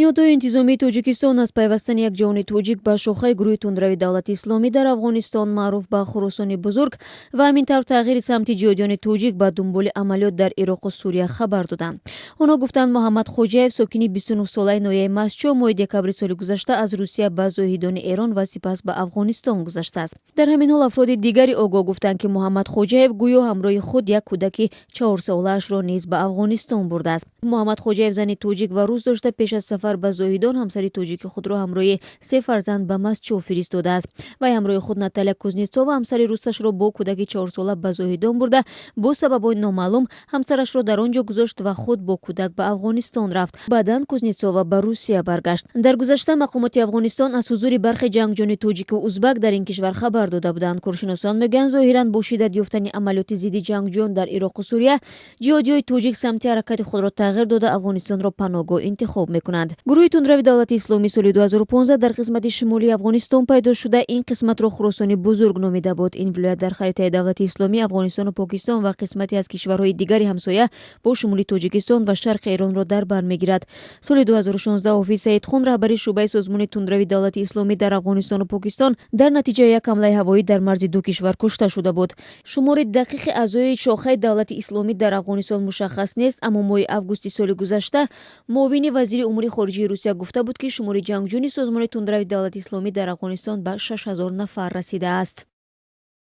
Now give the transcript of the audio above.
Ниҳодҳои интизомии Тоҷикистон аз пайвастани як ҷавони тоҷик ба шохаи гурӯҳи тундрави Давлати Исломӣ дар Афғонистон, маъруф ба Хуросони Бузург, ва ҳамин тавр тағйири самти ҷиҳодиёни тоҷик ба дунболи амалиёт дар Ироқу Сурия хабар доданд. Онҳо гуфтанд, Муҳаммад Хоҷаев, сокини 29-солаи ноҳияи Мастчо, моҳи декабри соли гузашта аз Русия ба Зоҳидони Эрон ва сипас ба Афғонистон гузаштааст. Дар ҳамин ҳол афроди дигари огоҳ гуфтанд, ки Муҳаммад Хоҷаев гӯё ҳамроҳи худ як кӯдаки 4-солаашро низ ба Афғонистон бурдааст. Муҳаммад Хоҷаев зани тоҷик ва рус дошта, пеш аз сафар ба Зоҳидон ҳамсари тоҷики худро ҳамроҳи се фарзанд ба Мастчо фиристодааст. Вай ҳамроҳи худ Наталия Кузнецова, ҳамсари русашро, бо кӯдаки 4-сола ба Зоҳидон бурда, бо сабабҳои номаълум ҳамсарашро дар он ҷо гузошт ва худ бо кӯдак ба Афғонистон рафт. Баъдан Кузнецова ба Русия баргашт. Дар гузашта мақомоти Афғонистон аз ҳузури бархе ҷангҷӯёни тоҷику узбак дар ин кишвар хабар дода буданд. Коршиносон мегӯянд, зоҳиран бо шиддат ёфтани амалиёти зидди ҷангҷӯён дар Ироқу Сурия ҷиҳодиҳои тоҷик самти ҳаракати худро тағйир дода, Афғонистонро паноҳгоҳ интихоб мекунанд. Гурӯҳи тундрави Давлати Исломӣ соли 2015 дар қисмати шимолии Афғонистон пайдо шуда, ин қисматро Хуросони Бузург номида буд. Ин вилоят дар харитаи Давлати Исломӣ Афғонистону Покистон ва қисмате аз кишварҳои дигари ҳамсоя бо шумули Тоҷикистон ва шарқи Эронро дар бар мегирад. Соли 2016 Ҳофиз Саидхун, раҳбари шӯъбаи созмони тундрави Давлати Исломӣ дар Афғонистону Покистон, дар натиҷаи як ҳамлаи ҳавоӣ дар марзи ду кишвар кушта шуда буд. Шумори дақиқи аъзои шохаи Давлати Исломӣ дар Афғонистон мушаххас нест, аммо моҳи августи соли гузашта муовини вазири умури хориҷии Русия гуфта буд, ки шумори ҷангҷӯёни созмони тундрави Давлати Исломӣ дар Афғонистон ба 6000 нафар расидааст.